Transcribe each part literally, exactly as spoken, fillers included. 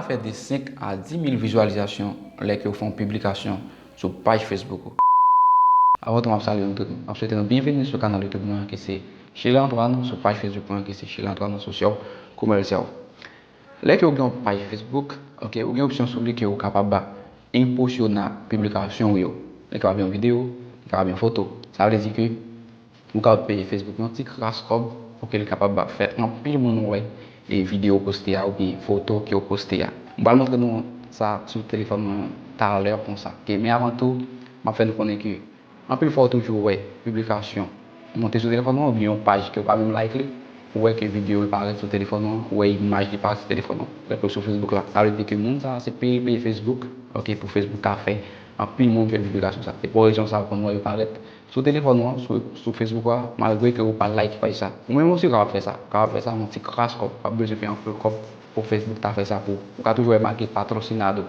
Fè de senk a di mil vizyalizasyon lè ke w fè yon piblikasyon sou paj Facebook ou. Avan tou, m ap salye nou tout. M ap swete nou byenveni sou kanal YouTube mwen ki se Sheila Antoine, sou paj Facebook mwen ki se Sheila Antoine Social Commercial. Lè ke w gen yon paj Facebook, ok, ou gen opsyon sou li ke ou kapab enposyona piblikasyon w yo. Li kapab yon videyo, li kapab yon foto. Sa vle di ke ou kapab peye Facebook yon ti kras kòb pou ke li kapab fè anpil moun wè e videyo w poste a oubyen foto ke w poste a. M pral montre nou sa sou telefòn mwen talè konsa. Ok, men avan tou, m ap fè nou konnen ke anpil fwa ou toujou wè piblikasyon monte sou telefòn ou oubyen yon paj ke w pa menm like li, ou wè ke videyo l parèt sou telefòn ou, ou wè imaj li parèt sou telefòn ou. Lè ke sou Facebook la, sa vle di ke moun sa a se peye l peye Facebook, ok, pou Facebook ka fè anpil moun jwenn piblikasyon sa. Se pou rezon sa w konn wè yo parèt sou telefòn ou an, sou, sou Facebook ou a, malgre ke ou pa like paj sa. Ou menm osi ou kapab fè sa. Ou kapab fè sa yon ti kras kòb. Ou pa bezwen peye anpil kòb pou Facebook ta fè sa pou ou. Ou ka toujou wè make patrocinado.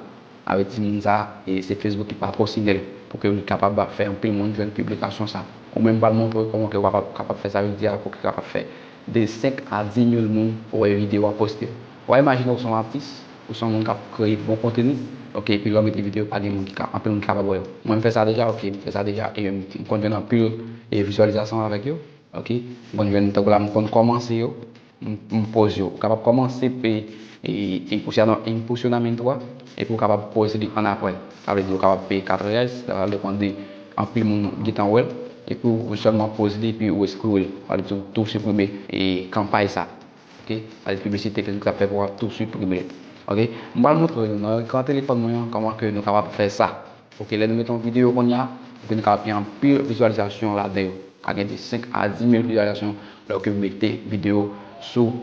Sa vle di moun sa, e se Facebook ki patrosine l pou ke li kapab fè anpil moun jwenn piblikasyon sa. Ou menm pral montre w kòman ke w kapab, kapab fè sa jodi a pou ke w kapab fè de senk a di mil moun wè videyo w ap poste. Ou a imajine w se yon atis, ou se yon moun k ap kreye bon konteni, ok, epi lè w mete videyo, pa gen moun ki ka, anpil moun ki kapab wè yo. Mwen, m fè sa deja, ok, m fè sa deja, e m, m konn jwenn anpil e vizyalizasyon avèk yo, ok. M konn jwenn, tankou la, m konn kòmanse yo, m, m poze yo. Ou kapab kòmanse pe, e, impulsiona-, impulsionamento a, epi ou kapab poze li annapre. Sa vle di ou kapab peye kat reais, sa va depann de anpil moun gentan wè l, epi ou sèlman poze li, epi ou exclure l. Sa vle di ou tou siprime e kanpay sa. Ok? Sa vle di piblisite ke nou t ap fè pou w ap tou siprime l. Ok? M pral montre nou nan ekran telefòn mwen an kòman ke nou kapab fè sa. Ok, lè nou mete yon videyo kounye a, pou ke nou kapab gen anpil vizyalizasyon ladan yo. Ka gen de senk a di mil vizyalizasyon lè ke w mete videyo sou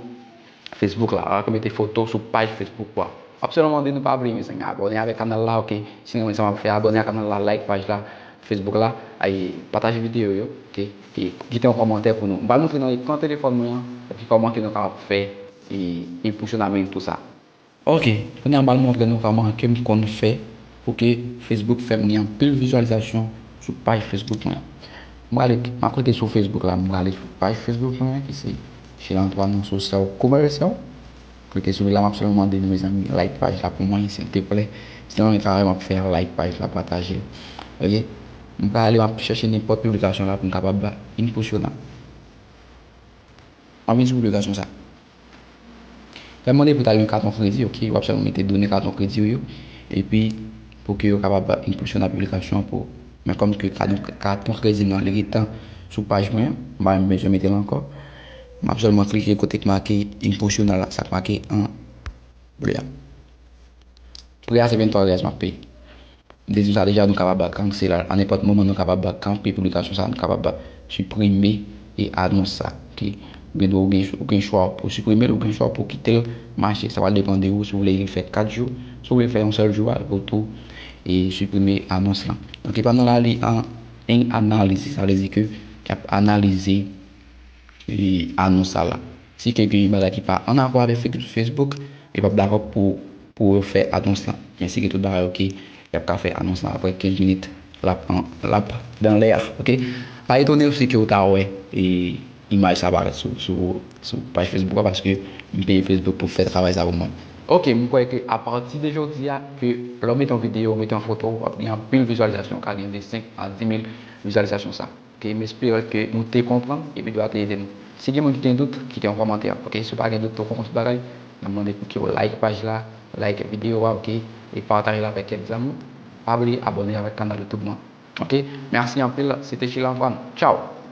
Facebook la, lè ke w mete foto sou paj Facebook ou a. M ap sèlman mande nou pa bliye, mezanmi, abòne avèk kanal la, ok? Si nou renmen sa m ap fè, abòne ak kanal la, like paj la, Facebook la, e pataje videyo yo, ok? E kite yon kòmantè pou nou. M pral montre nan ekran telefòn mwen an, epi kòman ke nou kapab fè e, e pou sou nan men tou sa. Ok, kounye a m pral montre nou kòman ke m konn fè pou ke Facebook fè m gen anpil vizyalizasyon sou paj Facebook mwen an. M prale, m ap klike sou Facebook la, m prale sou paj Facebook mwen ki se Sheila Antoine Social Commercial. Klike sou li la, m ap sèlman mande nou, mezanmi, like paj la pou mwen, silteplè. Si nou renmen travay m ap fè a, like paj la, pataje l. Ok? M prale, m ap chèche nenpòt piblikasyon la pou m kapab impulsiona. M ap vin sou piblikasyon sa. Lè m mande pou w ta gen katon kredi, ok, w ap sèlman mete done katon kredi w yo, epi pou ke yo kapab impulsiona piblikasyon an pou ou. Men kòm ke katon, katon kredi m nan, li gentan sou paj mwen, m pa menm bezwen mete l ankò. M ap sèlman klike kote k make impulsiona la, sa k make an ble a. Pri a se venntwa reais m ap peye. M te di nou sa deja, nou kapab kansele a nenpòt moman, nou kapab kanpe piblikasyon sa, nou kapab siprime e anons sa. Ok? Ou gen dwa, ou gen, ou gen chwa pou siprime l, ou gen chwa pou kite l mache. Sa va depann de ou, si w vle li fè kat jou, si w vle fè yon sèl jou a, ou tou e siprime anons lan. Ok, pandan la li an, en analize, sa vle di ke y ap analize e, anons sa la. Si ke gen yon bagay ki pa an akò avèk Fe-, Facebook, yo p ap dakò pou, pou yo fè anons lan. Men si ke tout bagay oke, y ap ka fè anons lan apre kenz minit, l ap an, l ap dan lè a, oke? Pa etone w si ke w ta wè e, imaj sa parèt sou, sou, sou paj Facebook la, paske m peye Facebook pou fè travay sa pou mwen. Oke, m kwè ke apati de jodi a, ke lè w mete yon videyo, w mete yon foto, w ap gen anpil vizyalizasyon, w ka gen de senk a di mil vizyalizasyon sa. Ok, m espere ke nou te konprann epi dwa te ede nou. Si gen moun ki gen dout, kite yon kòmantè. Ok, si w pa gen dout, ou konprann tout bagay, n ap mande pou ke w like paj la, like videyo a, ok, e pataje l avèk kèk zanmi w. Pa bliye abòne avèk kanal YouTube mwen. Ok, mèsi anpil, se te Sheila Antoine. Tchao!